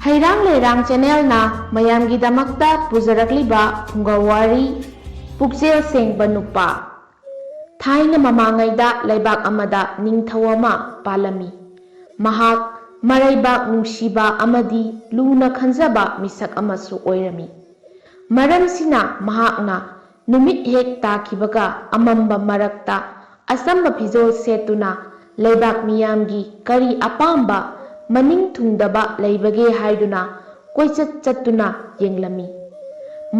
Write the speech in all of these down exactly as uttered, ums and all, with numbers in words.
ꯍꯩꯔꯥꯡ ꯂꯩꯔꯥꯡ ꯆꯦꯅꯦꯜꯅ ꯃꯌꯥꯝꯒꯤꯗꯃꯛꯇ ꯄꯨꯖꯔꯛꯂꯤꯕ ꯐꯨꯡꯒꯋꯥꯔꯤ, ꯄꯨꯛꯆꯦꯜ ꯁꯦꯡꯕ ꯅꯨꯄꯥ꯫ ꯊꯥꯏꯅ ꯃꯃꯥꯡꯉꯩꯗ ꯂꯩꯕꯥꯛ ꯑꯃꯗ ꯅꯤꯡꯊꯧ ꯑꯃ ꯄꯥꯜꯂꯝꯃꯤ꯫ ꯃꯍꯥꯛ ꯃꯔꯩꯕꯥꯛ ꯅꯨꯡꯁꯤꯕ ꯑꯃꯗꯤ ꯂꯨꯅ ꯈꯟꯖꯕ ꯃꯤꯁꯛ ꯑꯃꯁꯨ ꯑꯣꯏꯔꯝꯃꯤ꯫ ꯃꯔꯝꯁꯤꯅ ꯃꯍꯥꯛꯅ ꯅꯨꯃꯤꯠ ꯍꯦꯛ ꯇꯥꯈꯤꯕꯒ ꯑꯃꯝꯕ ꯃꯔꯛꯇ ꯑꯆꯝꯕ ꯐꯤꯖꯣꯜ ꯁꯦꯠꯇꯨꯅ ꯂꯩꯕꯥꯛ ꯃꯤꯌꯥꯝꯒꯤ ꯀꯔꯤ ꯑꯄꯥꯝꯕ ꯃꯅꯤꯡ ꯊꯨꯡꯗꯕ ꯂꯩꯕꯒꯦ ꯍꯥꯏꯗꯨꯅ ꯀꯣꯏꯆꯠ ꯆꯠꯇꯨꯅ ꯌꯦꯡꯂꯝꯃꯤ꯫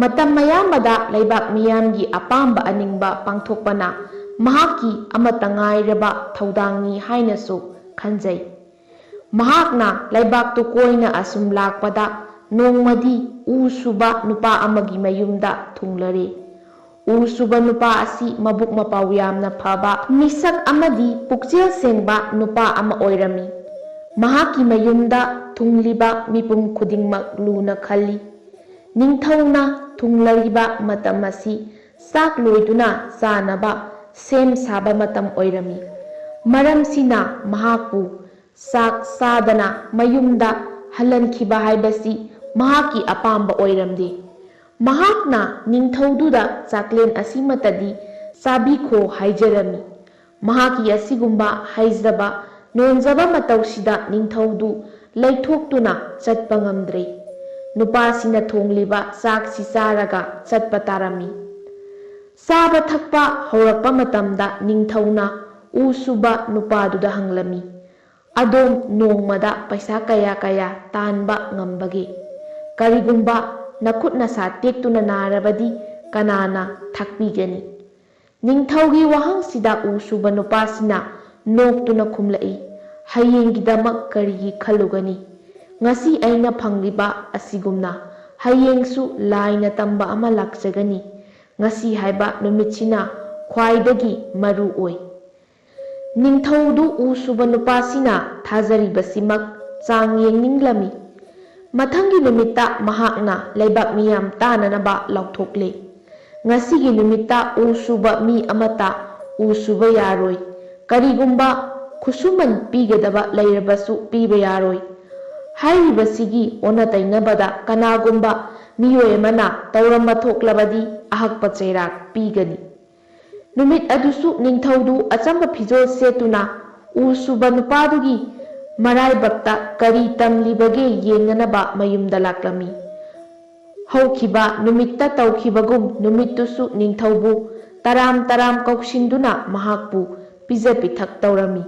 ꯃꯇꯝ ꯑꯌꯥꯝꯕꯗ ꯂꯩꯕꯥꯛ ꯃꯤꯌꯥꯝꯒꯤ ꯑꯄꯥꯝꯕ ꯑꯅꯤꯡꯕ ꯄꯥꯡꯊꯣꯛꯄꯅ ꯃꯍꯥꯛꯀꯤ ꯑꯃꯠꯇ ꯉꯥꯏꯔꯕ ꯊꯧꯗꯥꯡꯅꯤ ꯍꯥꯏꯅꯁꯨ ꯈꯟꯖꯩ꯫ ꯃꯍꯥꯛꯅ ꯂꯩꯕꯥꯛꯇꯨ ꯀꯣꯏꯅ ꯑꯁꯨꯝ ꯂꯥꯛꯄꯗ ꯅꯣꯡꯃꯗꯤ ꯎ ꯁꯨꯕ ꯅꯨꯄꯥ ꯑꯃꯒꯤ ꯃꯌꯨꯝꯗ ꯊꯨꯡꯂꯔꯦ꯫ ꯎ ꯁꯨꯕ ꯅꯨꯄꯥ ꯑꯁꯤ ꯃꯕꯨꯛ ꯃꯄꯥꯎ ꯌꯥꯝꯅ ꯐꯕ ꯃꯤꯁꯛ ꯑꯃꯗꯤ ꯄꯨꯛꯆꯦꯜ ꯁꯦꯡꯕ ꯅꯨꯄꯥ ꯑꯃ ꯑꯣꯏꯔꯝꯃꯤ꯫ ꯃꯍꯥꯛꯀꯤ ꯃꯌꯨꯝꯗ ꯊꯨꯡꯂꯤꯕ ꯃꯤꯄꯨꯝ ꯈꯨꯗꯤꯡꯃꯛ ꯂꯨꯅ ꯈꯜꯂꯤ꯫ ꯅꯤꯡꯊꯧꯅ ꯊꯨꯡꯂꯔꯤꯕ ꯃꯇꯝ ꯑꯁꯤ ꯆꯥꯛ ꯂꯣꯏꯗꯨꯅ ꯆꯥꯅꯕ ꯁꯦꯝ ꯁꯥꯕ ꯃꯇꯝ ꯑꯣꯏꯔꯝꯃꯤ꯫ ꯃꯔꯝꯁꯤꯅ ꯃꯍꯥꯛꯄꯨ ꯆꯥꯛ ꯆꯥꯗꯅ ꯃꯌꯨꯝꯗ ꯍꯜꯍꯟꯈꯤꯕ ꯍꯥꯏꯕꯁꯤ ꯃꯍꯥꯛꯀꯤ ꯑꯄꯥꯝꯕ ꯑꯣꯏꯔꯝꯗꯦ꯫ ꯃꯍꯥꯛꯅ ꯅꯤꯡꯊꯧꯗꯨꯗ ꯆꯥꯛꯂꯦꯟ ꯑꯁꯤꯃꯇꯗꯤ ꯆꯥꯕꯤꯈꯣ ꯍꯥꯏꯖꯔꯝꯃꯤ꯫ ꯃꯍꯥꯛꯀꯤ ꯑꯁꯤꯒꯨꯝꯕ ꯍꯥꯏꯖꯕ ꯅꯣꯟꯖꯕ ꯃꯇꯧꯁꯤꯗ ꯅꯤꯡꯊꯧꯗꯨ ꯂꯩꯊꯣꯛꯇꯨꯅ ꯆꯠꯄ ꯉꯝꯗ꯭ꯔꯦ꯫ ꯅꯨꯄꯥꯁꯤꯅ ꯊꯣꯡꯂꯤꯕ ꯆꯥꯛꯁꯤ ꯆꯥꯔꯒ ꯆꯠꯄ ꯇꯥꯔꯝꯃꯤ꯫ ꯆꯥꯕ ꯊꯛꯄ ꯍꯧꯔꯛꯄ ꯃꯇꯝꯗ ꯅꯤꯡꯊꯧꯅ ꯎ ꯁꯨꯕ ꯅꯨꯄꯥꯗꯨꯗ ꯍꯪꯂꯝꯃꯤ, "ꯑꯗꯣꯝ ꯅꯣꯡꯃꯗ ꯄꯩꯁꯥ ꯀꯌꯥ ꯀꯌꯥ ꯇꯥꯟꯕ ꯉꯝꯕꯒꯦ? ꯀꯔꯤꯒꯨꯝꯕ ꯅꯈꯨꯠ ꯅꯁꯥ ꯇꯦꯛꯇꯨꯅ ꯅꯥꯔꯕꯗꯤ ꯀꯅꯥꯅ ꯊꯥꯛꯄꯤꯒꯅꯤ?" ꯅꯤꯡꯊꯧꯒꯤ ꯋꯥꯍꯪꯁꯤꯗ ꯎ ꯁꯨꯕ ꯅꯨꯄꯥꯁꯤꯅ ꯅꯣꯛꯇꯨꯅ ꯈꯨꯝꯂꯛꯏ, "ꯍꯌꯦꯡꯒꯤꯗꯃꯛ ꯀꯔꯤꯒꯤ ꯈꯜꯂꯨꯒꯅꯤ? ꯉꯁꯤ ꯑꯩꯅ ꯐꯪꯂꯤꯕ ꯑꯁꯤꯒꯨꯝꯅ ꯍꯌꯦꯡꯁꯨ ꯂꯥꯏꯅ ꯇꯝꯕ ꯑꯃ ꯂꯥꯛꯆꯒꯅꯤ꯫ ꯉꯁꯤ ꯍꯥꯏꯕ ꯅꯨꯃꯤꯠꯁꯤꯅ ꯈ꯭ꯋꯥꯏꯗꯒꯤ ꯃꯔꯨ ꯑꯣꯏ꯫" ꯅꯤꯡꯊꯧꯗꯨ ꯎ ꯁꯨꯕ ꯅꯨꯄꯥꯁꯤꯅ ꯊꯥꯖꯔꯤꯕꯁꯤꯃꯛ ꯆꯥꯡ ꯌꯦꯡꯅꯤꯡꯂꯝꯃꯤ꯫ ꯃꯊꯪꯒꯤ ꯅꯨꯃꯤꯠꯇ ꯃꯍꯥꯛꯅ ꯂꯩꯕꯥꯛ ꯃꯤꯌꯥꯝ ꯇꯥꯅꯅꯕ ꯂꯥꯎꯊꯣꯛꯂꯦ꯫ ꯉꯁꯤꯒꯤ ꯅꯨꯃꯤꯠꯇ ꯎ ꯁꯨꯕ ꯃꯤ ꯑꯃꯠꯇ ꯎ ꯁꯨꯕ ꯌꯥꯔꯣꯏ꯫ ꯀꯔꯤꯒꯨꯝꯕ ꯈꯨꯠꯁꯨꯃꯟ ꯄꯤꯒꯗꯕ ꯂꯩꯔꯕꯁꯨ ꯄꯤꯕ ꯌꯥꯔꯣꯏ꯫ ꯍꯥꯏꯔꯤꯕꯁꯤꯒꯤ ꯑꯣꯟꯅ ꯇꯩꯅꯕꯗ ꯀꯅꯥꯒꯨꯝꯕ ꯃꯤꯑꯣꯏ ꯑꯃꯅ ꯇꯧꯔꯝꯕ ꯊꯣꯛꯂꯕꯗꯤ ꯑꯍꯛꯄ ꯆꯩꯔꯥꯛ ꯄꯤꯒꯅꯤ꯫ ꯅꯨꯃꯤꯠ ꯑꯗꯨꯁꯨ ꯅꯤꯡꯊꯧꯗꯨ ꯑꯆꯝꯕ ꯐꯤꯖꯣꯜ ꯁꯦꯠꯇꯨꯅ ꯎ ꯁꯨꯕ ꯅꯨꯄꯥꯗꯨꯒꯤ ꯃꯔꯥꯏꯕꯛꯇ ꯀꯔꯤ ꯇꯝꯂꯤꯕꯒꯦ ꯌꯦꯡꯅꯅꯕ ꯃꯌꯨꯝꯗ ꯂꯥꯛꯂꯝꯃꯤ꯫ ꯍꯧꯈꯤꯕ ꯅꯨꯃꯤꯠꯇ ꯇꯧꯈꯤꯕꯒꯨꯝ ꯅꯨꯃꯤꯠꯇꯨꯁꯨ ꯅꯤꯡꯊꯧꯕꯨ ꯇꯔꯥꯝ ꯇꯔꯥꯝ ꯀꯧꯁꯤꯟꯗꯨꯅ ꯃꯍꯥꯛꯄꯨ ꯄꯤꯖ ꯄꯤꯊꯛ ꯇꯧꯔꯝꯃꯤ꯫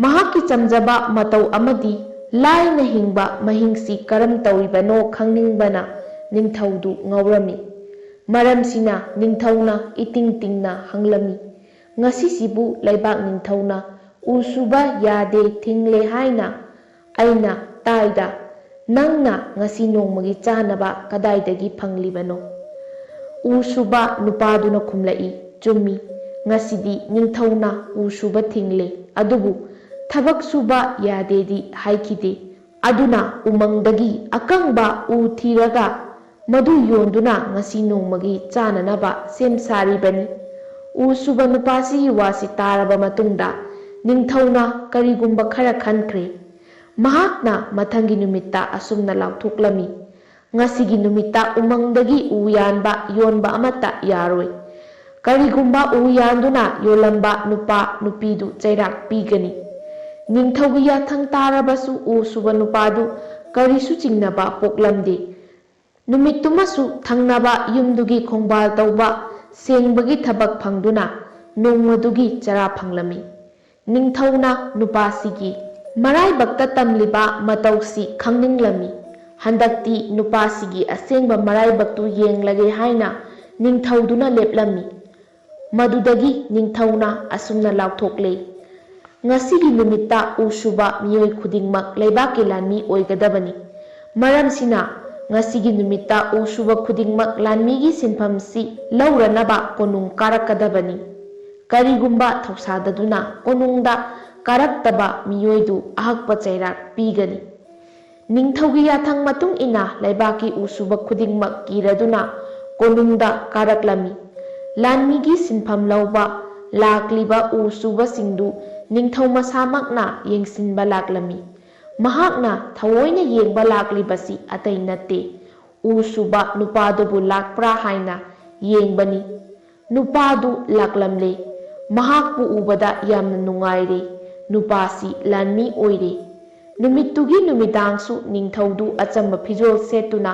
ꯃꯍꯥꯛꯀꯤ ꯆꯝꯖꯕ ꯃꯇꯧ ꯑꯃꯗꯤ ꯂꯥꯏꯅ ꯍꯤꯡꯕ ꯃꯍꯤꯡꯁꯤ ꯀꯔꯝ ꯇꯧꯔꯤꯕꯅꯣ ꯈꯪꯅꯤꯡꯕꯅ ꯅꯤꯡꯊꯧꯗꯨ ꯉꯥꯎꯔꯝꯃꯤ꯫ ꯃꯔꯝꯁꯤꯅ ꯅꯤꯡꯊꯧꯅ ꯏꯇꯤꯡ ꯇꯤꯡꯅ ꯍꯪꯂꯝꯃꯤ, "ꯉꯁꯤꯁꯤꯕꯨ ꯂꯩꯕꯥꯛ ꯅꯤꯡꯊꯧꯅ ꯎ ꯁꯨꯕ ꯌꯥꯗꯦ ꯊꯤꯡꯂꯦ ꯍꯥꯏꯅ ꯑꯩꯅ ꯇꯥꯏꯗ, ꯅꯪꯅ ꯉꯁꯤ ꯅꯣꯡꯃꯒꯤ ꯆꯥꯅꯕ ꯀꯗꯥꯏꯗꯒꯤ ꯐꯪꯂꯤꯕꯅꯣ?" ꯎ ꯁꯨꯕ ꯅꯨꯄꯥꯗꯨꯅ ꯈꯨꯝꯂꯛꯏ, "ꯆꯨꯝꯃꯤ, ꯉꯁꯤꯗꯤ ꯅꯤꯡꯊꯧꯅ ꯎ ꯁꯨꯕ ꯊꯤꯡꯂꯦ, ꯑꯗꯨꯕꯨ ꯊꯕꯛ ꯁꯨꯕ ꯌꯥꯗꯦꯗꯤ ꯍꯥꯏꯈꯤꯗꯦ꯫ ꯑꯗꯨꯅ ꯎꯃꯪꯗꯒꯤ ꯑꯀꯪꯕ ꯎ ꯊꯤꯔꯒ ꯃꯗꯨ ꯌꯣꯟꯗꯨꯅ ꯉꯁꯤ ꯅꯣꯡꯃꯒꯤ ꯆꯥꯅꯅꯕ ꯁꯦꯝ ꯁꯥꯔꯤꯕꯅꯤ꯫" ꯎ ꯁꯨꯕ ꯅꯨꯄꯥꯁꯤꯒꯤ ꯋꯥꯁꯤ ꯇꯥꯔꯕ ꯃꯇꯨꯡꯗ ꯅꯤꯡꯊꯧꯅ ꯀꯔꯤꯒꯨꯝꯕ ꯈꯔ ꯈꯟꯈ꯭ꯔꯦ꯫ ꯃꯍꯥꯛꯅ ꯃꯊꯪꯒꯤ ꯅꯨꯃꯤꯠꯇ ꯑꯁꯨꯝꯅ ꯂꯥꯎꯊꯣꯛꯂꯝꯃꯤ, "ꯉꯁꯤꯒꯤ ꯅꯨꯃꯤꯠꯇ ꯎꯃꯪꯗꯒꯤ ꯎ ꯌꯥꯟꯕ ꯌꯣꯟꯕ ꯑꯃꯠꯇ ꯌꯥꯔꯣꯏ꯫ ꯀꯔꯤꯒꯨꯝꯕ ꯎ ꯌꯥꯟꯗꯨꯅ ꯌꯣꯜꯂꯝꯕ ꯅꯨꯄꯥ ꯅꯨꯄꯤꯗꯨ ꯆꯩꯔꯥꯛ ꯄꯤꯒꯅꯤ꯫" ꯅꯤꯡꯊꯧꯒꯤ ꯌꯥꯊꯪ ꯇꯥꯔꯕꯁꯨ ꯎ ꯁꯨꯕ ꯅꯨꯄꯥꯗꯨ ꯀꯔꯤꯁꯨ ꯆꯤꯡꯅꯕ ꯄꯣꯛꯂꯝꯗꯦ꯫ ꯅꯨꯃꯤꯠꯇꯨꯃꯁꯨ ꯊꯪꯅꯕ ꯌꯨꯝꯗꯨꯒꯤ ꯈꯣꯡꯕꯥꯜ ꯇꯧꯕ ꯁꯦꯡꯕꯒꯤ ꯊꯕꯛ ꯐꯪꯗꯨꯅ ꯅꯣꯡꯃꯗꯨꯒꯤ ꯆꯔꯥ ꯐꯪꯂꯝꯃꯤ꯫ ꯅꯤꯡꯊꯧꯅ ꯅꯨꯄꯥꯁꯤꯒꯤ ꯃꯔꯥꯏꯕꯛꯇ ꯇꯝꯂꯤꯕ ꯃꯇꯧꯁꯤ ꯈꯪꯅꯤꯡꯂꯝꯃꯤ꯫ ꯍꯟꯗꯛꯇꯤ ꯅꯨꯄꯥꯁꯤꯒꯤ ꯑꯁꯦꯡꯕ ꯃꯔꯥꯏꯕꯛꯇꯨ ꯌꯦꯡꯂꯒꯦ ꯍꯥꯏꯅ ꯅꯤꯡꯊꯧꯗꯨꯅ ꯂꯦꯞꯂꯝꯃꯤ꯫ ꯃꯗꯨꯗꯒꯤ ꯅꯤꯡꯊꯧꯅ ꯑꯁꯨꯝꯅ ꯂꯥꯎꯊꯣꯛꯂꯦ, "ꯉꯁꯤꯒꯤ ꯅꯨꯃꯤꯠꯇ ꯎ ꯁꯨꯕ ꯃꯤꯑꯣꯏ ꯈꯨꯗꯤꯡꯃꯛ ꯂꯩꯕꯥꯛꯀꯤ ꯂꯥꯟꯃꯤ ꯑꯣꯏꯒꯗꯕꯅꯤ꯫ ꯃꯔꯝꯁꯤꯅ ꯉꯁꯤꯒꯤ ꯅꯨꯃꯤꯠꯇ ꯎ ꯁꯨꯕ ꯈꯨꯗꯤꯡꯃꯛ ꯂꯥꯟꯃꯤꯒꯤ ꯁꯤꯟꯐꯝꯁꯤ ꯂꯧꯔꯅꯕ ꯀꯣꯅꯨꯡ ꯀꯥꯔꯛꯀꯗꯕꯅꯤ꯫ ꯀꯔꯤꯒꯨꯝꯕ ꯊꯧꯁꯥꯗꯗꯨꯅ ꯀꯣꯅꯨꯡꯗ ꯀꯥꯔꯛꯇꯕ ꯃꯤꯑꯣꯏꯗꯨ ꯑꯍꯛꯄ ꯆꯩꯔꯥꯛ ꯄꯤꯒꯅꯤ꯫" ꯅꯤꯡꯊꯧꯒꯤ ꯌꯥꯊꯪ ꯃꯇꯨꯡ ꯏꯟꯅ ꯂꯩꯕꯥꯛꯀꯤ ꯎ ꯁꯨꯕ ꯈꯨꯗꯤꯡꯃꯛ ꯀꯤꯔꯗꯨꯅ ꯀꯣꯅꯨꯡꯗ ꯀꯥꯔꯛꯂꯝꯃꯤ꯫ ꯂꯥꯟꯃꯤꯒꯤ ꯁꯤꯟꯐꯝ ꯂꯧꯕ ꯂꯥꯛꯂꯤꯕ ꯎ ꯁꯨꯕꯁꯤꯡꯗꯨ ꯅꯤꯡꯊꯧ ꯃꯁꯥꯃꯛꯅ ꯌꯦꯡꯁꯤꯟꯕ ꯂꯥꯛꯂꯝꯃꯤ꯫ ꯃꯍꯥꯛꯅ ꯊꯑꯣꯏꯅ ꯌꯦꯡꯕ ꯂꯥꯛꯂꯤꯕꯁꯤ ꯑꯇꯩ ꯅꯠꯇꯦ, ꯎ ꯁꯨꯕ ꯅꯨꯄꯥꯗꯨꯕꯨ ꯂꯥꯛꯄ꯭ꯔꯥ ꯍꯥꯏꯅ ꯌꯦꯡꯕꯅꯤ꯫ ꯅꯨꯄꯥꯗꯨ ꯂꯥꯛꯂꯝꯂꯦ꯫ ꯃꯍꯥꯛꯄꯨ ꯎꯕꯗ ꯌꯥꯝꯅ ꯅꯨꯡꯉꯥꯏꯔꯦ꯫ ꯅꯨꯄꯥꯁꯤ ꯂꯥꯟꯃꯤ ꯑꯣꯏꯔꯦ꯫ ꯅꯨꯃꯤꯠꯇꯨꯒꯤ ꯅꯨꯃꯤꯗꯥꯡꯁꯨ ꯅꯤꯡꯊꯧꯗꯨ ꯑꯆꯝꯕ ꯐꯤꯖꯣꯜ ꯁꯦꯠꯇꯨꯅ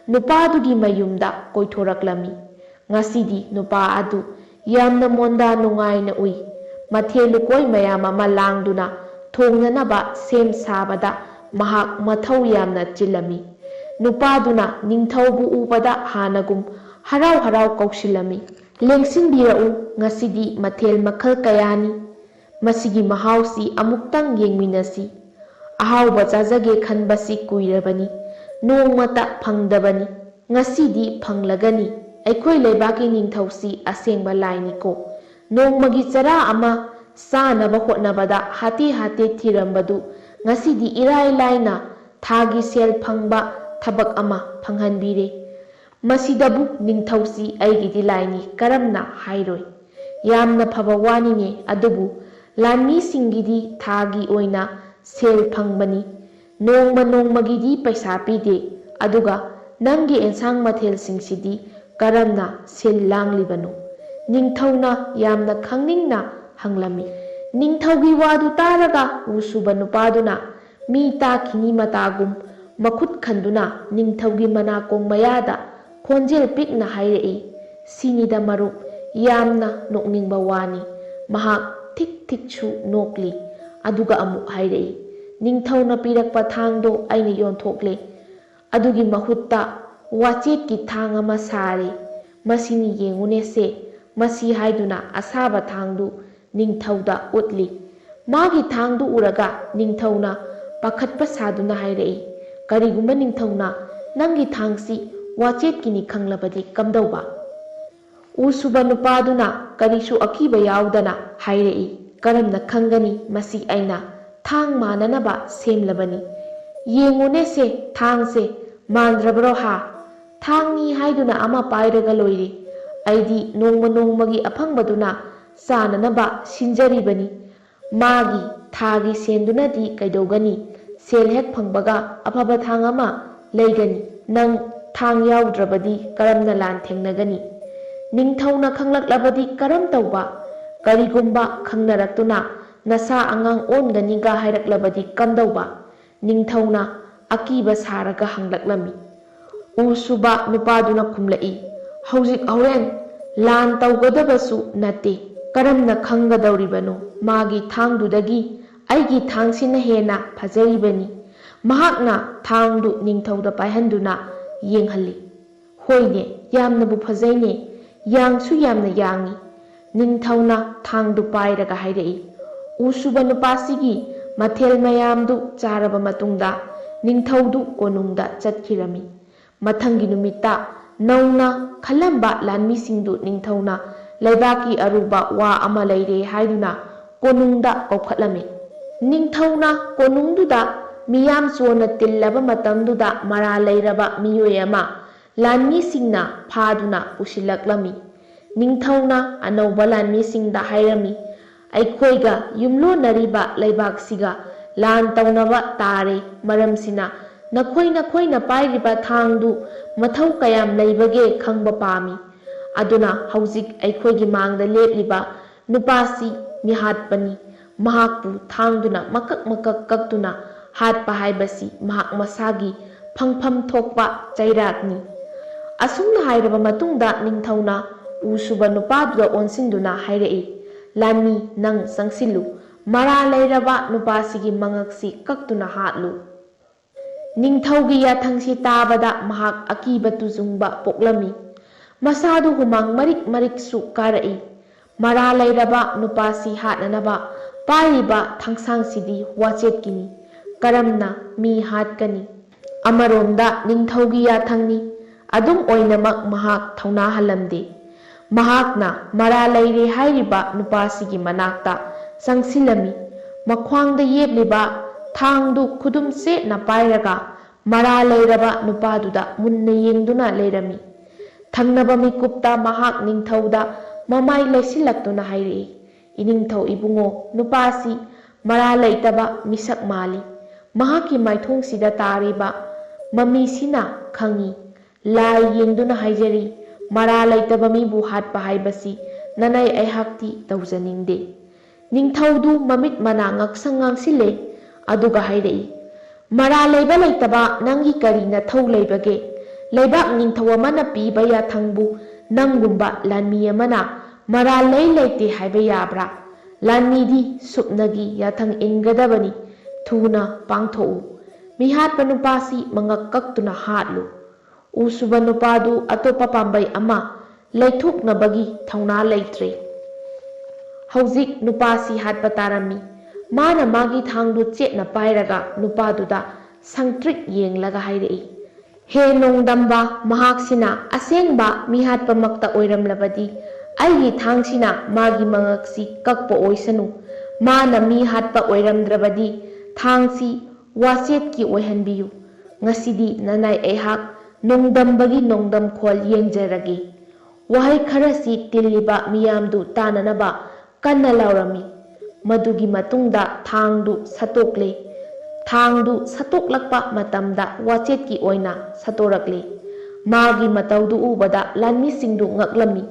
ꯅꯨꯄꯥꯗꯨꯒꯤ ꯃꯌꯨꯝꯗ ꯀꯣꯏꯊꯣꯔꯛꯂꯝꯃꯤ꯫ ꯉꯁꯤꯗꯤ ꯅꯨꯄꯥ ꯑꯗꯨ ꯌꯥꯝꯅ ꯃꯣꯟꯗꯥ ꯅꯨꯡꯉꯥꯏꯅ ꯎꯏ꯫ ꯃꯊꯦꯜ ꯂꯨꯀꯣꯏ ꯃꯌꯥꯝ ꯑꯃ ꯂꯥꯡꯗꯨꯅ ꯊꯣꯡꯅꯅꯕ ꯁꯦꯝ ꯁꯥꯕꯗ ꯃꯍꯥꯛ ꯃꯊꯧ ꯌꯥꯝꯅ ꯆꯤꯜꯂꯝꯃꯤ꯫ ꯅꯨꯄꯥꯗꯨꯅ ꯅꯤꯡꯊꯧꯕꯨ ꯎꯕꯗ ꯍꯥꯟꯅꯒꯨꯝ ꯍꯔꯥꯎ ꯍꯔꯥꯎ ꯀꯧꯁꯤꯜꯂꯝꯃꯤ꯫ "ꯂꯦꯡꯁꯤꯟꯕꯤꯔꯛꯎ, ꯉꯁꯤꯗꯤ ꯃꯊꯦꯜ ꯃꯈꯜ ꯀꯌꯥꯅꯤ꯫ ꯃꯁꯤꯒꯤ ꯃꯍꯥꯎꯁꯤ ꯑꯃꯨꯛꯇꯪ ꯌꯦꯡꯃꯤꯟꯅꯁꯤ꯫ ꯑꯍꯥꯎꯕ ꯆꯥꯖꯒꯦ ꯈꯟꯕꯁꯤ ꯀꯨꯏꯔꯕꯅꯤ, ꯅꯣꯡꯃꯇ ꯐꯪꯗꯕꯅꯤ꯫ ꯉꯁꯤꯗꯤ ꯐꯪꯂꯒꯅꯤ꯫ ꯑꯩꯈꯣꯏ ꯂꯩꯕꯥꯛꯀꯤ ꯅꯤꯡꯊꯧꯁꯤ ꯑꯁꯦꯡꯕ ꯂꯥꯏꯅꯤꯀꯣ꯫ ꯅꯣꯡꯃꯒꯤ ꯆꯔꯥ ꯑꯃ ꯆꯥꯅꯕ ꯍꯣꯠꯅꯕꯗ ꯍꯥꯇꯦ ꯍꯥꯇꯦ ꯊꯤꯔꯝꯕꯗꯨ ꯉꯁꯤꯗꯤ ꯏꯔꯥꯏ ꯂꯥꯏꯅ ꯊꯥꯒꯤ ꯁꯦꯜ ꯐꯪꯕ ꯊꯕꯛ ꯑꯃ ꯐꯪꯍꯟꯕꯤꯔꯦ꯫ ꯃꯁꯤꯗꯕꯨ ꯅꯤꯡꯊꯧꯁꯤ ꯑꯩꯒꯤꯗꯤ ꯂꯥꯏꯅꯤ ꯀꯔꯝꯅ ꯍꯥꯏꯔꯣꯏ? ꯌꯥꯝꯅ ꯐꯕ ꯋꯥꯅꯤꯅꯦ, ꯑꯗꯨꯕꯨ ꯂꯥꯟꯃꯤꯁꯤꯡꯒꯤꯗꯤ ꯊꯥꯒꯤ ꯑꯣꯏꯅ ꯁꯦꯜ ꯐꯪꯕꯅꯤ꯫ ꯅꯣꯡꯃ ꯅꯣꯡꯃꯒꯤꯗꯤ ꯄꯩꯁꯥ ꯄꯤꯗꯦ꯫ ꯑꯗꯨꯒ ꯅꯪꯒꯤ ꯑꯦꯟꯁꯥꯡ ꯃꯊꯦꯜꯁꯤꯡꯁꯤꯗꯤ ꯀꯔꯝꯅ ꯁꯤꯜ ꯂꯥꯡꯂꯤꯕꯅꯣ?" ꯅꯤꯡꯊꯧꯅ ꯌꯥꯝꯅ ꯈꯪꯅꯤꯡꯅ ꯍꯪꯂꯝꯃꯤ꯫ ꯅꯤꯡꯊꯧꯒꯤ ꯋꯥꯗꯨ ꯇꯥꯔꯒ ꯎ ꯁꯨꯕ ꯅꯨꯄꯥꯗꯨꯅ ꯃꯤ ꯇꯥꯈꯤꯅꯤ ꯃꯇꯥꯒꯨꯝ ꯃꯈꯨꯠ ꯈꯟꯗꯨꯅ ꯅꯤꯡꯊꯧꯒꯤ ꯃꯅꯥꯀꯣꯡ ꯃꯌꯥꯗ ꯈꯣꯟꯖꯦꯜ ꯄꯤꯛꯅ ꯍꯥꯏꯔꯛꯏ, "ꯁꯤꯅꯤꯗ ꯃꯔꯨꯞ, ꯌꯥꯝꯅ ꯅꯣꯛꯅꯤꯡꯕ ꯋꯥꯅꯤ꯫" ꯃꯍꯥꯛ ꯊꯤꯛ ꯊꯤꯛꯁꯨ ꯅꯣꯛꯂꯤ꯫ ꯑꯗꯨꯒ ꯑꯃꯨꯛ ꯍꯥꯏꯔꯛꯏ, "ꯅꯤꯡꯊꯧꯅ ꯄꯤꯔꯛꯄ ꯊꯥꯡꯗꯣ ꯑꯩꯅ ꯌꯣꯟꯊꯣꯛꯂꯦ꯫ ꯑꯗꯨꯒꯤ ꯃꯍꯨꯠꯇ ꯋꯥꯆꯦꯠꯀꯤ ꯊꯥꯡ ꯑꯃ ꯁꯥꯔꯦ꯫ ꯃꯁꯤꯅꯤ ꯌꯦꯡꯉꯨꯅꯦꯁꯦ꯫" ꯃꯁꯤ ꯍꯥꯏꯗꯨꯅ ꯑꯁꯥꯕ ꯊꯥꯡꯗꯨ ꯅꯤꯡꯊꯧꯗ ꯎꯠꯂꯤ꯫ ꯃꯥꯒꯤ ꯊꯥꯡꯗꯨ ꯎꯔꯒ ꯅꯤꯡꯊꯧꯅ ꯄꯥꯈꯠꯄ ꯁꯥꯗꯨꯅ ꯍꯥꯏꯔꯛꯏ, "ꯀꯔꯤꯒꯨꯝꯕ ꯅꯤꯡꯊꯧꯅ ꯅꯪꯒꯤ ꯊꯥꯡꯁꯤ ꯋꯥꯆꯦꯠꯀꯤꯅꯤ ꯈꯪꯂꯕꯗꯤ ꯀꯝꯗꯧꯕ?" ꯎ ꯁꯨꯕ ꯅꯨꯄꯥꯗꯨꯅ ꯀꯔꯤꯁꯨ ꯑꯀꯤꯕ ꯌꯥꯎꯗꯅ ꯍꯥꯏꯔꯛꯏ, "ꯀꯔꯝꯅ ꯈꯪꯒꯅꯤ? ꯃꯁꯤ ꯑꯩꯅ ꯊꯥꯡ ꯃꯥꯟꯅꯅꯕ ꯁꯦꯝꯂꯕꯅꯤ꯫ ꯌꯦꯡꯉꯨꯅꯦꯁꯦ, ꯊꯥꯡꯁꯦ ꯃꯥꯟꯗ꯭ꯔꯕ꯭ꯔꯣ ꯍꯥ? ꯊꯥꯡꯅꯤ ꯍꯥꯏꯗꯨꯅ ꯑꯃ ꯄꯥꯏꯔꯒ ꯂꯣꯏꯔꯦ꯫ ꯑꯩꯗꯤ ꯅꯣꯡꯃ ꯅꯣꯡꯃꯒꯤ ꯑꯐꯪꯕꯗꯨꯅ ꯆꯥꯅꯅꯕ ꯁꯤꯟꯖꯔꯤꯕꯅꯤ꯫ ꯃꯥꯒꯤ ꯊꯥꯒꯤ ꯁꯦꯟꯗꯨꯅꯗꯤ ꯀꯩꯗꯧꯒꯅꯤ? ꯁꯦꯜ ꯍꯦꯛ ꯐꯪꯕꯒ ꯑꯐꯕ ꯊꯥꯡ ꯑꯃ ꯂꯩꯒꯅꯤ꯫ ꯅꯪ ꯊꯥꯡ ꯌꯥꯎꯗ꯭ꯔꯕꯗꯤ ꯀꯔꯝꯅ ꯂꯥꯟ ꯊꯦꯡꯅꯒꯅꯤ? ꯅꯤꯡꯊꯧꯅ ꯈꯪꯂꯛꯂꯕꯗꯤ ꯀꯔꯝ ꯇꯧꯕ? ꯀꯔꯤꯒꯨꯝꯕ ꯈꯪꯅꯔꯛꯇꯨꯅ ꯅꯁꯥ ꯑꯉꯥꯡ ꯑꯣꯟꯒꯅꯤꯒ ꯍꯥꯏꯔꯛꯂꯕꯗꯤ ꯀꯝꯗꯧꯕ? ꯅꯤꯡꯊꯧꯅ ꯑꯀꯤꯕ ꯁꯥꯔꯒ ꯍꯪꯂꯛꯂꯝꯃꯤ꯫ ꯎ ꯁꯨꯕ ꯅꯨꯄꯥꯗꯨꯅ ꯈꯨꯝꯂꯛꯏ, "ꯍꯧꯖꯤꯛ ꯍꯣꯔꯦꯟ ꯂꯥꯟ ꯇꯧꯒꯗꯕꯁꯨ ꯅꯠꯇꯦ꯫ ꯀꯔꯝꯅ ꯈꯪꯒꯗꯧꯔꯤꯕꯅꯣ? ꯃꯥꯒꯤ ꯊꯥꯡꯗꯨꯗꯒꯤ ꯑꯩꯒꯤ ꯊꯥꯡꯁꯤꯅ ꯍꯦꯟꯅ ꯐꯖꯔꯤꯕꯅꯤ꯫" ꯃꯍꯥꯛꯅ ꯊꯥꯡꯗꯨ ꯅꯤꯡꯊꯧꯗ ꯄꯥꯏꯍꯟꯗꯨꯅ ꯌꯦꯡꯍꯜꯂꯤ꯫ "ꯍꯣꯏꯅꯦ, ꯌꯥꯝꯅꯕꯨ ꯐꯖꯩꯅꯦ, ꯌꯥꯡꯁꯨ ꯌꯥꯝꯅ ꯌꯥꯡꯏ꯫" ꯅꯤꯡꯊꯧꯅ ꯊꯥꯡꯗꯨ ꯄꯥꯏꯔꯒ ꯍꯥꯏꯔꯛꯏ꯫ ꯎ ꯁꯨꯕ ꯅꯨꯄꯥꯁꯤꯒꯤ ꯃꯊꯦꯜ ꯃꯌꯥꯝꯗꯨ ꯆꯥꯔꯕ ꯃꯇꯨꯡꯗ ꯅꯤꯡꯊꯧꯗꯨ ꯀꯣꯅꯨꯡꯗ ꯆꯠꯈꯤꯔꯝꯃꯤ꯫ ꯃꯊꯪꯒꯤ ꯅꯨꯃꯤꯠꯇ ꯅꯧꯅ ꯈꯜꯂꯝꯕ ꯂꯥꯟꯃꯤꯁꯤꯡꯗꯨ ꯅꯤꯡꯊꯧꯅ ꯂꯩꯕꯥꯛꯀꯤ ꯑꯔꯨꯕ ꯋꯥ ꯑꯃ ꯂꯩꯔꯦ ꯍꯥꯏꯗꯨꯅ ꯀꯣꯅꯨꯡꯗ ꯀꯧꯈꯠꯂꯝꯃꯤ꯫ ꯅꯤꯡꯊꯧꯅ ꯀꯣꯅꯨꯡꯗꯨꯗ ꯃꯤꯌꯥꯝ ꯆꯣꯟꯅ ꯇꯤꯜꯂꯕ ꯃꯇꯝꯗꯨꯗ ꯃꯔꯥꯜ ꯂꯩꯔꯕ ꯃꯤꯑꯣꯏ ꯑꯃ ꯂꯥꯟꯃꯤꯁꯤꯡꯅ ꯐꯥꯗꯨꯅ ꯄꯨꯁꯤꯜꯂꯛꯂꯝꯃꯤ꯫ ꯅꯤꯡꯊꯧꯅ ꯑꯅꯧꯕ ꯂꯥꯟꯃꯤꯁꯤꯡꯗ ꯍꯥꯏꯔꯝꯃꯤ, "ꯑꯩꯈꯣꯏꯒ ꯌꯨꯝꯂꯣꯟꯅꯔꯤꯕ ꯂꯩꯕꯥꯛꯁꯤꯒ ꯂꯥꯟ ꯇꯧꯅꯕ ꯇꯥꯔꯦ꯫ ꯃꯔꯝꯁꯤꯅ ꯅꯈꯣꯏ ꯅꯈꯣꯏꯅ ꯄꯥꯏꯔꯤꯕ ꯊꯥꯡꯗꯨ ꯃꯊꯧ ꯀꯌꯥꯝ ꯂꯩꯕꯒꯦ ꯈꯪꯕ ꯄꯥꯝꯃꯤ꯫ ꯑꯗꯨꯅ ꯍꯧꯖꯤꯛ ꯑꯩꯈꯣꯏꯒꯤ ꯃꯥꯡꯗ ꯂꯦꯞꯂꯤꯕ ꯅꯨꯄꯥꯁꯤ ꯃꯤꯍꯥꯠꯄꯅꯤ꯫ ꯃꯍꯥꯛꯄꯨ ꯊꯥꯡꯗꯨꯅ ꯃꯀꯛ ꯃꯀꯛ ꯀꯛꯇꯨꯅ ꯍꯥꯠꯄ ꯍꯥꯏꯕꯁꯤ ꯃꯍꯥꯛ ꯃꯁꯥꯒꯤ ꯐꯪꯐꯝ ꯊꯣꯛꯄ ꯆꯩꯔꯥꯛꯅꯤ꯫" ꯑꯁꯨꯝꯅ ꯍꯥꯏꯔꯕ ꯃꯇꯨꯡꯗ ꯅꯤꯡꯊꯧꯅ ꯎ ꯁꯨꯕ ꯅꯨꯄꯥꯗꯨꯗ ꯑꯣꯟꯁꯤꯟꯗꯨꯅ ꯍꯥꯏꯔꯛꯏ, "ꯂꯥꯟꯃꯤ, ꯅꯪ ꯆꯪꯁꯤꯜꯂꯨ꯫ ꯃꯔꯥꯜ ꯂꯩꯔꯕ ꯅꯨꯄꯥꯁꯤꯒꯤ ꯃꯉꯛꯁꯤ ꯀꯛꯇꯨꯅ ꯍꯥꯠꯂꯨ꯫" ꯅꯤꯡꯊꯧꯒꯤ ꯌꯥꯊꯪꯁꯤ ꯇꯥꯕꯗ ꯃꯍꯥꯛ ꯑꯀꯤꯕ ꯇꯨꯖꯨꯡꯕ ꯄꯣꯛꯂꯝꯃꯤ꯫ ꯃꯁꯥꯗꯨ ꯍꯨꯃꯥꯡ ꯃꯔꯤꯛ ꯃꯔꯤꯛꯁꯨ ꯀꯥꯔꯛꯏ꯫ ꯃꯔꯥꯜ ꯂꯩꯔꯕ ꯅꯨꯄꯥꯁꯤ ꯍꯥꯠꯅꯅꯕ ꯄꯥꯏꯔꯤꯕ ꯊꯥꯡꯁꯥꯡꯁꯤꯗꯤ ꯋꯥꯆꯦꯠꯀꯤꯅꯤ꯫ ꯀꯔꯝꯅ ꯃꯤ ꯍꯥꯠꯀꯅꯤ? ꯑꯃꯔꯣꯝꯗ ꯅꯤꯡꯊꯧꯒꯤ ꯌꯥꯊꯪꯅꯤ꯫ ꯑꯗꯨꯝ ꯑꯣꯏꯅꯃꯛ ꯃꯍꯥꯛ ꯊꯧꯅꯥ ꯍꯜꯂꯝꯗꯦ꯫ ꯃꯍꯥꯛꯅ ꯃꯔꯥꯜ ꯂꯩꯔꯦ ꯍꯥꯏꯔꯤꯕ ꯅꯨꯄꯥꯁꯤꯒꯤ ꯃꯅꯥꯛꯇ ꯆꯪꯁꯤꯜꯂꯝꯃꯤ꯫ ꯃꯈ꯭ꯋꯥꯡꯗ ꯌꯦꯞꯂꯤꯕ ꯊꯥꯡꯗꯨ ꯈꯨꯗꯨꯝ ꯆꯦꯠꯅ ꯄꯥꯏꯔꯒ ꯃꯔꯥꯜ ꯂꯩꯔꯕ ꯅꯨꯄꯥꯗꯨꯗ ꯃꯨꯟꯅ ꯌꯦꯡꯗꯨꯅ ꯂꯩꯔꯝꯃꯤ꯫ ꯊꯪꯅꯕ ꯃꯤꯀꯨꯞꯇ ꯃꯍꯥꯛ ꯅꯤꯡꯊꯧꯗ ꯃꯃꯥꯏ ꯂꯩꯁꯤꯜꯂꯛꯇꯨꯅ ꯍꯥꯏꯔꯛꯏ, "ꯏꯅꯤꯡꯊꯧ ꯏꯕꯨꯡꯉꯣ, ꯅꯨꯄꯥꯁꯤ ꯃꯔꯥꯜ ꯂꯩꯇꯕ ꯃꯤꯁꯛ ꯃꯥꯜꯂꯤ꯫ ꯃꯍꯥꯛꯀꯤ ꯃꯥꯏꯊꯣꯡꯁꯤꯗ ꯇꯥꯔꯤꯕ ꯃꯃꯤꯁꯤꯅ ꯈꯪꯏ꯫ ꯂꯥꯏ ꯌꯦꯡꯗꯨꯅ ꯍꯥꯏꯖꯔꯤ, ꯃꯔꯥ ꯂꯩꯇꯕ ꯃꯤꯕꯨ ꯍꯥꯠꯄ ꯍꯥꯏꯕꯁꯤ ꯅꯅꯥꯏ ꯑꯩꯍꯥꯛꯇꯤ ꯇꯧꯖꯅꯤꯡꯗꯦ꯫ ꯅꯤꯡꯊꯧꯗꯨ ꯃꯃꯤꯠ ꯃꯅꯥ ꯉꯛꯁꯪ ꯉꯥꯡꯁꯤꯜꯂꯦ, ꯑꯗꯨꯒ ꯍꯥꯏꯔꯛꯏ, "ꯃꯔꯥ ꯂꯩꯕ ꯂꯩꯇꯕ ꯅꯪꯒꯤ ꯀꯔꯤ ꯅꯊꯧ ꯂꯩꯕꯒꯦ? ꯂꯩꯕꯥꯛ ꯅꯤꯡꯊꯧ ꯑꯃꯅ ꯄꯤꯕ ꯌꯥꯊꯪꯕꯨ ꯅꯪꯒꯨꯝꯕ ꯂꯥꯟꯃꯤ ꯑꯃꯅ ꯃꯔꯥ ꯂꯩ ꯂꯩꯇꯦ ꯍꯥꯏꯕ ꯌꯥꯕ꯭ꯔꯥ? ꯂꯥꯟꯃꯤꯗꯤ ꯁꯨꯞꯅꯒꯤ ꯌꯥꯊꯪ ꯏꯟꯒꯗꯕꯅꯤ, ꯊꯨꯅ ꯄꯥꯡꯊꯣꯛꯎ꯫ ꯃꯤꯍꯥꯠꯄ ꯅꯨꯄꯥꯁꯤ ꯃꯉꯛ ꯀꯛꯇꯨꯅ ꯍꯥꯠꯂꯨ꯫ ꯎ ꯁꯨꯕ ꯅꯨꯄꯥꯗꯨ ꯑꯇꯣꯞꯄ ꯄꯥꯝꯕꯩ ꯑꯃ ꯂꯩꯊꯣꯛꯅꯕꯒꯤ ꯊꯧꯅꯥ ꯂꯩꯇ꯭ꯔꯦ꯫ ꯍꯧꯖꯤꯛ ꯅꯨꯄꯥꯁꯤ ꯍꯥꯠꯄ ꯇꯥꯔꯝꯃꯤ꯫ ꯃꯥꯅ ꯃꯥꯒꯤ ꯊꯥꯡꯗꯨ ꯆꯦꯠꯅ ꯄꯥꯏꯔꯒ ꯅꯨꯄꯥꯗꯨꯗ ꯁꯪꯇ꯭ꯔꯤꯛ ꯌꯦꯡꯂꯒ ꯍꯥꯏꯔꯛꯏ, "ꯍꯦ ꯅꯣꯡꯗꯝꯕ, ꯃꯍꯥꯛꯁꯤꯅ ꯑꯁꯦꯡꯕ ꯃꯤꯍꯥꯠꯄꯃꯛꯇ ꯑꯣꯏꯔꯝꯂꯕꯗꯤ ꯑꯩꯒꯤ ꯊꯥꯡꯁꯤꯅ ꯃꯥꯒꯤ ꯃꯉꯛꯁꯤ ꯀꯛꯄ ꯑꯣꯏꯁꯅꯨ꯫ ꯃꯥꯅ ꯃꯤ ꯍꯥꯠꯄ ꯑꯣꯏꯔꯝꯗ꯭ꯔꯕꯗꯤ ꯊꯥꯡꯁꯤ ꯋꯥꯆꯦꯠꯀꯤ ꯑꯣꯏꯍꯟꯕꯤꯌꯨ꯫ ꯉꯁꯤꯗꯤ ꯅꯅꯥꯏ ꯑꯩꯍꯥꯛ ꯅꯣꯡꯗꯝꯕꯒꯤ ꯅꯣꯡꯗꯝꯈꯣꯜ ꯌꯦꯡꯖꯔꯒꯦ꯫" ꯋꯥꯍꯩ ꯈꯔꯁꯤ ꯇꯤꯜꯂꯤꯕ ꯃꯤꯌꯥꯝꯗꯨ ꯇꯥꯅꯅꯕ ꯀꯟꯅ ꯂꯥꯎꯔꯝꯃꯤ꯫ ꯃꯗꯨꯒꯤ ꯃꯇꯨꯡꯗ ꯊꯥꯡꯗꯨ ꯁꯠꯇꯣꯛꯂꯦ꯫ ꯊꯥꯡꯗꯨ ꯁꯠꯇꯣꯛꯂꯛꯄ ꯃꯇꯝꯗ ꯋꯥꯆꯦꯠꯀꯤ ꯑꯣꯏꯅ ꯁꯠꯇꯣꯔꯛꯂꯦ꯫ ꯃꯥꯒꯤ ꯃꯇꯧꯗꯨ ꯎꯕꯗ ꯂꯥꯟꯃꯤꯁꯤꯡꯗꯨ ꯉꯛꯂꯝꯃꯤ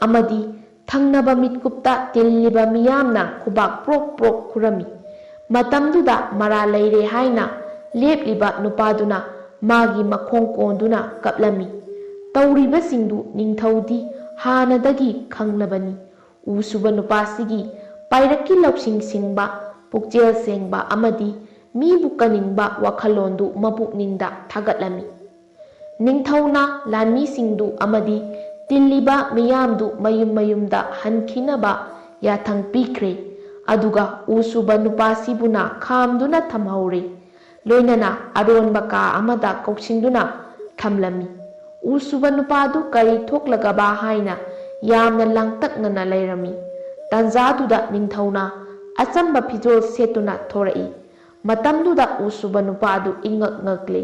ꯑꯃꯗꯤ ꯊꯪꯅꯕ ꯃꯤꯠꯀꯨꯞꯇ ꯇꯤꯜꯂꯤꯕ ꯃꯤꯌꯥꯝꯅ ꯈꯨꯕꯥꯛ ꯄ꯭ꯔꯣꯛ ꯄ꯭ꯔꯣꯛ ꯈꯨꯔꯝꯃꯤ꯫ ꯃꯇꯝꯗꯨꯗ ꯃꯔꯥ ꯂꯩꯔꯦ ꯍꯥꯏꯅ ꯂꯦꯞꯂꯤꯕ ꯅꯨꯄꯥꯗꯨꯅ ꯃꯥꯒꯤ ꯃꯈꯣꯡ ꯀꯣꯟꯗꯨꯅ ꯀꯞꯂꯝꯃꯤ꯫ ꯇꯧꯔꯤꯕꯁꯤꯡꯗꯨ ꯅꯤꯡꯊꯧꯗꯤ ꯍꯥꯟꯅꯗꯒꯤ ꯈꯪꯂꯕꯅꯤ꯫ ꯎ ꯁꯨꯕ ꯅꯨꯄꯥꯁꯤꯒꯤ ꯄꯥꯏꯔꯛꯀꯤ ꯂꯧꯁꯤꯡ ꯁꯤꯡꯕ, ꯄꯨꯛꯆꯦꯜ ꯁꯦꯡꯕ ꯑꯃꯗꯤ ꯃꯤꯕꯨ ꯀꯟꯅꯤꯡꯕ ꯋꯥꯈꯜꯂꯣꯟꯗꯨ ꯃꯄꯨꯛꯅꯤꯡꯗ ꯊꯥꯒꯠꯂꯝꯃꯤ꯫ ꯅꯤꯡꯊꯧꯅ ꯂꯥꯟꯃꯤꯁꯤꯡꯗꯨ ꯑꯃꯗꯤ ꯇꯤꯜꯂꯤꯕ ꯃꯤꯌꯥꯝꯗꯨ ꯃꯌꯨꯝ ꯃꯌꯨꯝꯗ ꯍꯟꯈꯤꯅꯕ ꯌꯥꯊꯪ ꯄꯤꯈ꯭ꯔꯦ, ꯑꯗꯨꯒ ꯎ ꯁꯨꯕ ꯅꯨꯄꯥꯁꯤꯕꯨꯅ ꯈꯥꯝꯗꯨꯅ ꯊꯝꯍꯧꯔꯦ꯫ ꯂꯣꯏꯅꯅ ꯑꯔꯣꯟꯕ ꯀꯥ ꯑꯃꯗ ꯀꯧꯁꯤꯟꯗꯨꯅ ꯊꯝꯂꯝꯃꯤ꯫ ꯎ ꯁꯨꯕ ꯅꯨꯄꯥꯗꯨ ꯀꯔꯤ ꯊꯣꯛꯂꯒꯕ ꯍꯥꯏꯅ ꯌꯥꯝꯅ ꯂꯥꯡꯇꯛꯅꯅ ꯂꯩꯔꯝꯃꯤ꯫ ꯇꯥꯟꯖꯥꯗꯨꯗ ꯅꯤꯡꯊꯧꯅ ꯑꯆꯝꯕ ꯐꯤꯖꯣꯜ ꯁꯦꯠꯇꯨꯅ ꯊꯣꯔꯛꯏ꯫ ꯃꯇꯝꯗꯨꯗ ꯎ ꯁꯨꯕ ꯅꯨꯄꯥꯗꯨ ꯏꯉꯛ ꯉꯛꯂꯦ꯫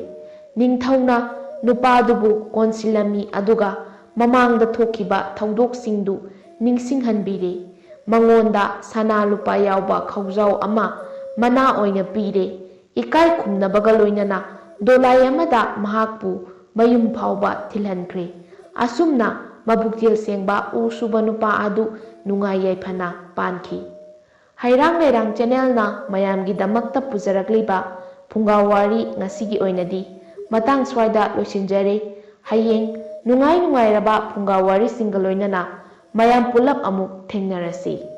ꯅꯤꯡꯊꯧꯅ ꯅꯨꯄꯥꯗꯨꯕꯨ ꯀꯣꯟꯁꯤꯜꯂꯝꯃꯤ, ꯑꯗꯨꯒ ꯃꯃꯥꯡꯗ ꯊꯣꯛꯈꯤꯕ ꯊꯧꯗꯣꯛꯁꯤꯡꯗꯨ ꯅꯤꯡꯁꯤꯡꯍꯟꯕꯤꯔꯦ꯫ ꯃꯉꯣꯟꯗ ꯁꯅꯥ ꯂꯨꯄꯥ ꯌꯥꯎꯕ ꯈꯧꯖꯥꯎ ꯑꯃ ꯃꯅꯥ ꯑꯣꯏꯅ ꯄꯤꯔꯦ꯫ ꯏꯀꯥꯏ ꯈꯨꯝꯅꯕꯒ ꯂꯣꯏꯅꯅ ꯗꯣꯂꯥꯏ ꯑꯃꯗ ꯃꯍꯥꯛꯄꯨ ꯃꯌꯨꯝ ꯐꯥꯎꯕ ꯊꯤꯜꯍꯟꯈ꯭ꯔꯦ꯫ ꯑꯁꯨꯝꯅ ꯃꯕꯨꯛꯆꯦꯜ ꯁꯦꯡꯕ ꯎ ꯁꯨꯕ ꯅꯨꯄꯥ ꯑꯗꯨ ꯅꯨꯡꯉꯥꯏ ꯌꯥꯏꯐꯅ ꯄꯥꯟꯈꯤ꯫ ꯍꯩꯔꯥꯡ ꯂꯩꯔꯥꯡ ꯆꯦꯅꯦꯜꯅ ꯃꯌꯥꯝꯒꯤꯗꯃꯛꯇ ꯄꯨꯖꯔꯛꯂꯤꯕ ꯐꯨꯡꯒꯥ ꯋꯥꯔꯤ ꯉꯁꯤꯒꯤ ꯑꯣꯏꯅꯗꯤ ꯃꯇꯥꯡ ꯁ꯭ꯋꯥꯏꯗ ꯂꯣꯏꯁꯤꯟꯖꯔꯦ꯫ ꯍꯌꯦꯡ ꯅꯨꯡꯉꯥꯏ ꯅꯨꯡꯉꯥꯏꯔꯕ ꯐꯨꯡꯒꯥ ꯋꯥꯔꯤꯁꯤꯡꯒ ꯂꯣꯏꯅꯅ ꯃꯌꯥꯝ ꯄꯨꯂꯞ ꯑꯃꯨꯛ ꯊꯦꯡꯅꯔꯁꯤ꯫